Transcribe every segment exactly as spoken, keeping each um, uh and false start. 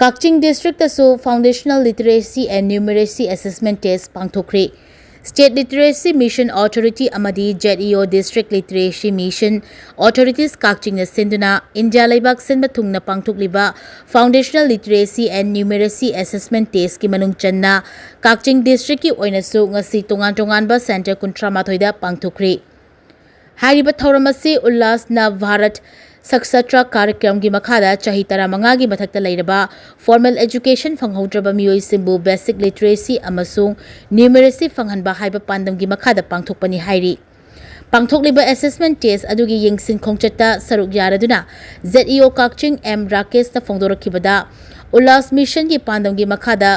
Kakching ꯗꯤꯁꯇ꯭ꯔꯤꯛꯇꯁꯨ Foundational Literacy and Numeracy Assessment Test ꯄꯥꯡꯊꯣꯛꯈ꯭ꯔꯦ꯫ State Literacy Mission Authority ꯑꯃꯗꯤ Z E O District Literacy Mission Authorities ꯀꯛꯆꯤꯡꯅ ꯁꯤꯟꯗꯨꯅ India ꯂꯩꯕꯥꯛ ꯁꯤꯟꯕ ꯊꯨꯡꯅ ꯄꯥꯡꯊꯣꯛꯂꯤꯕ Foundational Literacy and Numeracy Assessment Testꯀꯤ ꯃꯅꯨꯡ ꯆꯟꯅ ꯀꯛꯆꯤꯡ ꯗꯤꯁꯇ꯭ꯔꯤꯛꯀꯤ ꯑꯣꯏꯅꯁꯨ ꯉꯁꯤ ꯇꯣꯉꯥꯟ ꯇꯣꯉꯥꯟꯕ center ꯀꯨꯟꯊ꯭ꯔꯥ ꯃꯥꯊꯣꯏꯗ ꯄꯥꯡꯊꯣꯛꯈ꯭ꯔꯦ꯫ ꯍꯥꯏꯔꯤꯕ ꯊꯧꯔꯝ ꯑꯁꯤ ꯎꯜꯂꯥꯁ ꯅꯚ ꯚꯥꯔꯠ ꯁꯛꯁꯇ꯭ꯔ ꯀꯥꯔꯌꯀ꯭ꯔꯝꯒꯤ ꯃꯈꯥꯗ ꯆꯍꯤ ꯇꯔꯥꯃꯉꯥꯒꯤ ꯃꯊꯛꯇ ꯂꯩꯔꯕ formal education ꯐꯪꯍꯧꯗ꯭ꯔꯕ ꯃꯤꯑꯣꯏꯁꯤꯡꯕꯨ basic literacy ꯑꯃꯁꯨꯡ numeracy ꯐꯪꯍꯟꯕ ꯍꯥꯏꯕ ꯄꯥꯟꯗꯝꯒꯤ ꯃꯈꯥꯗ ꯄꯥꯡꯊꯣꯛꯄꯅꯤ ꯍꯥꯏꯔꯤ꯫ ꯄꯥꯡꯊꯣꯛꯂꯤꯕ assessment test ꯑꯗꯨꯒꯤ ꯌꯦꯡꯁꯤꯟ ꯈꯣꯡꯆꯠꯇ ꯁꯔꯨꯛ ꯌꯥꯔꯗꯨꯅ Z E O ꯀꯛꯆꯤꯡ ꯑꯦꯝ ꯔꯥꯀꯦꯁꯅ ꯐꯣꯡꯗꯣꯔꯛꯈꯤꯕꯗ, ꯎꯜꯂꯥꯁ ꯃꯤꯁꯟꯒꯤ ꯄꯥꯟꯗꯝꯒꯤ ꯃꯈꯥꯗ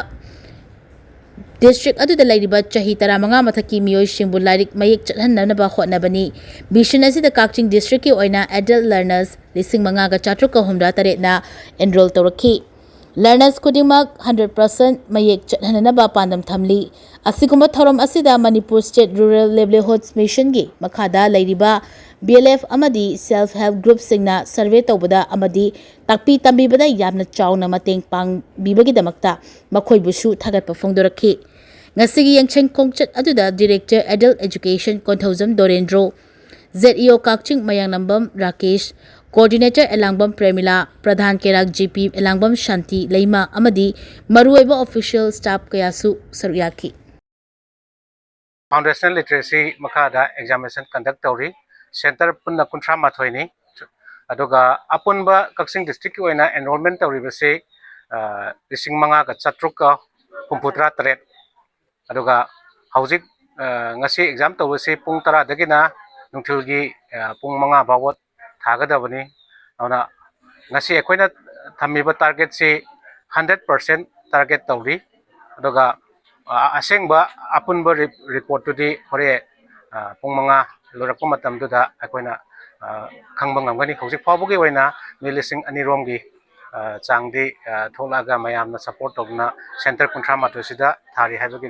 ꯗꯤꯁꯇ꯭ꯔꯤꯛ ꯑꯗꯨꯗ ꯂꯩꯔꯤꯕ ꯆꯍꯤ ꯇꯔꯥꯃꯉꯥ ꯃꯊꯛꯀꯤ ꯃꯤꯑꯣꯏꯁꯤꯡꯕꯨ ꯂꯥꯏꯔꯤꯛ ꯃꯌꯦꯛ ꯆꯠꯍꯟꯅꯅꯕ ꯍꯣꯠꯅꯕꯅꯤ꯫ ꯃꯤꯁꯟ ꯑꯁꯤꯗ ꯀꯛꯆꯤꯡ ꯗꯤꯁꯇ꯭ꯔꯤꯛꯀꯤ ꯑꯣꯏꯅ adult learners ꯂꯤꯁꯤꯡ ꯃꯉꯥꯒ ꯆꯥꯇ꯭ꯔꯨꯛꯀ ꯍꯨꯝꯗ꯭ꯔꯥ ꯇꯔꯦꯠꯅ enroll ꯇꯧꯔꯛꯈꯤ꯫ Learners ꯈꯨꯗꯤꯡꯃꯛ hundred percent ꯃꯌꯦꯛ ꯆꯠꯍꯟꯅꯅꯕ ꯄꯥꯟꯗꯝ ꯊꯝꯂꯤ꯫ ꯑꯁꯤꯒꯨꯝꯕ ꯊꯧꯔꯝ ꯑꯁꯤꯗ ꯃꯅꯤꯄꯨꯔ State Rural Livelihoods Missionꯒꯤ ꯃꯈꯥꯗ ꯂꯩꯔꯤꯕ B L F ꯑꯃꯗꯤ self help groupꯁꯤꯡꯅ survey ꯇꯧꯕꯗ ꯑꯃꯗꯤ ꯇꯥꯛꯄꯤ ꯇꯝꯕꯤꯕꯗ ꯌꯥꯝꯅ ꯆꯥꯎꯅ ꯃꯇꯦꯡ ꯄꯥꯡꯕꯤꯕꯒꯤꯗꯃꯛꯇ ꯃꯈꯣꯏꯕꯨꯁꯨ ꯊꯥꯒꯠꯄ ꯐꯣꯡꯗꯣꯔꯛꯈꯤ꯫ ꯉꯁꯤꯒꯤ ꯌꯦꯡꯁꯪ ꯈꯣꯡꯆꯠ ꯑꯗꯨꯗ Director Adult Education Konthoujam Dorendro, Z E O ꯀꯛꯆꯤꯡ ꯃꯌꯥꯡꯂꯝꯕꯝ ꯔꯥꯀꯦꯁ, Coordinator ꯑꯦꯂꯥꯡꯕꯝ ꯄ꯭ꯔꯦꯃꯤꯂꯥ, ꯄ꯭ꯔꯙꯥꯟ ꯀꯦꯔꯥꯛ G P ꯑꯦꯂꯥꯡꯕꯝ ꯁꯥꯟꯇꯤ ꯂꯩꯃ ꯑꯃꯗꯤ ꯃꯔꯨꯑꯣꯏꯕ official staff ꯀꯌꯥꯁꯨ ꯁꯔꯨꯛ ꯌꯥꯈꯤ꯫ Foundational Literacy ꯃꯈꯥꯗ examination conduct ꯇꯧꯔꯤ꯫ Center ꯄꯨꯟꯅ ꯀꯨꯟꯊ꯭ꯔꯥ ꯃꯥꯊꯣꯏꯅꯤ꯫ ꯑꯗꯨꯒ ꯑꯄꯨꯟꯕ ꯀꯛꯆꯤꯡ districtꯀꯤ ꯑꯣꯏꯅ enrollment ꯇꯧꯔꯤꯕꯁꯤ, ꯑ, ꯂꯤꯁꯤꯡ ꯃꯉꯥꯒ ꯆꯥꯇ꯭ꯔꯨꯛꯀ ꯍꯨꯝꯐꯨꯇꯔꯥ ꯇꯔꯦꯠ꯫ ꯑꯗꯨꯒ ꯍꯧꯖꯤꯛ, ꯑ, ꯉꯁꯤ exam ꯇꯧꯕꯁꯤ ꯄꯨꯡ ꯇꯔꯥꯗꯒꯤꯅ ꯅꯨꯡꯊꯤꯜꯒꯤ, ꯑ, ꯄꯨꯡ ꯃꯉꯥ ꯐꯥꯎꯕ ꯊꯥꯒꯗꯕꯅꯤ꯫ ꯑꯗꯨꯅ ꯉꯁꯤ ꯑꯩꯈꯣꯏꯅ ꯊꯝꯃꯤꯕ targetꯁꯤ hundred percent target ꯇꯧꯔꯤ꯫ ꯑꯗꯨꯒ, ꯑ, ꯑꯁꯦꯡꯕ ꯑꯄꯨꯟꯕ ꯔꯤ-, reportꯇꯨꯗꯤ ꯍꯣꯔꯦꯟ, ꯑ, ꯄꯨꯡ ꯃꯉꯥ ꯂꯣꯏꯔꯛꯄ ꯃꯇꯝꯗꯨꯗ ꯑꯩꯈꯣꯏꯅ, ꯑ, ꯈꯪꯕ ꯉꯝꯒꯅꯤ꯫ ꯍꯧꯖꯤꯛ ꯐꯥꯎꯕꯒꯤ ꯑꯣꯏꯅ ꯃꯤ ꯂꯤꯁꯤꯡ ꯑꯅꯤ ꯔꯣꯝꯒꯤ, ꯑ, ꯆꯥꯡꯗꯤ, ꯑ, ꯊꯣꯛꯂꯛꯑꯒ ꯃꯌꯥꯝꯅ support ꯇꯧꯗꯨꯅ center ꯀꯨꯟꯊ꯭ꯔꯥ ꯃꯥꯊꯣꯏꯁꯤꯗ ꯊꯥꯔꯤ ꯍꯥꯏꯕꯒꯤ